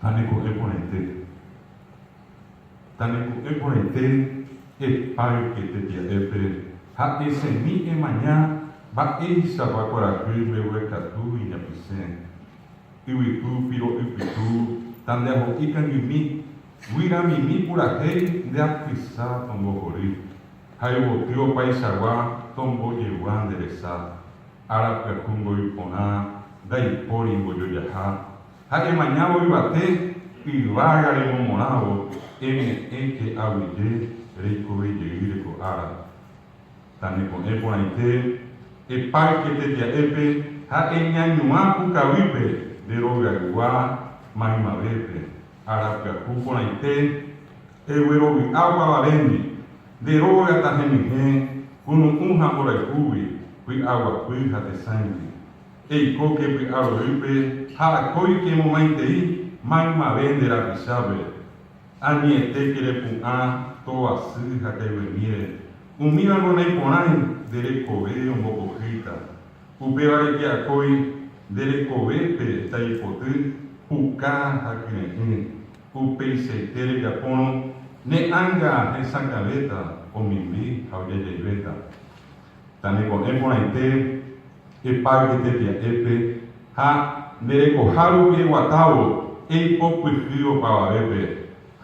Taneko'ẽ porãite. Taneko'ẽ porãite epáyke tetia'épe ha esẽmi emaña mba'éichapa kuarahy mbeguekatu iñapysẽ. Yvytu piro'y pytu tandeaho'i kangymi, guyramimi purahéi nde apysa tombohory, ha yvoty opaichagua tombojegua nde resa. Ára pyahu mboy porã ndaipóri mbojojaha. Ha emañávo yvate, yvága remomorãvo, eme'ẽke aguyje reikove jeýre ko ára. Taneko'ẽ porãite, epáyke tetia'épe ha eñañuã pukavýpe nde rogaygua maymavépe. Ára pyahu porãite, eguerovy'a opavavéndi, nde róga tahenyhẽ kunu'ũ ha mborayhúgui, py'aguapy ha tesãigui. Eikóke py'arorýpe ha akóike momaitei maymave nde rapichápe. Añetéke repu'ã tovasy ha kaiguemíre, umívango naiporãi nde rekove ombopohýita. Upévareke akói nde rekovépe taipoty, puka ha kyre'ỹ. Upeichaite rejapórõ ne ánga hesakãvéta, omimbi ha ojajaivéta. Taneko'ẽ porãite epáyke tetia'épe ha nde rekoha rupi eguatávo eipopyhy opavavépe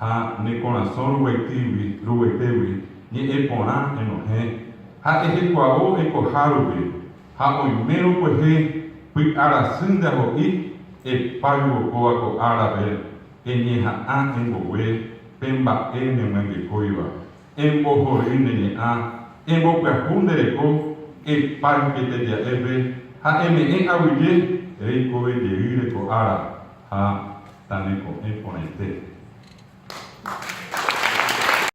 ha ne korasõ ruguaitýgui ruguaitégui ñe'ẽ porã enohẽ ha ehekuavo eikoha rupi ha oimérõ kuehe py'arasy ndeaho'i epáyvo kóva ko árape eñeha'ã embogue pe mba'e nemyangekóiva. Embohory ne ñe'ã, embopyahu nde reko, epáyke tetia'épe ha eme'ẽ aguyje reikove jeýre ko ára ha taneko'ẽ porãite.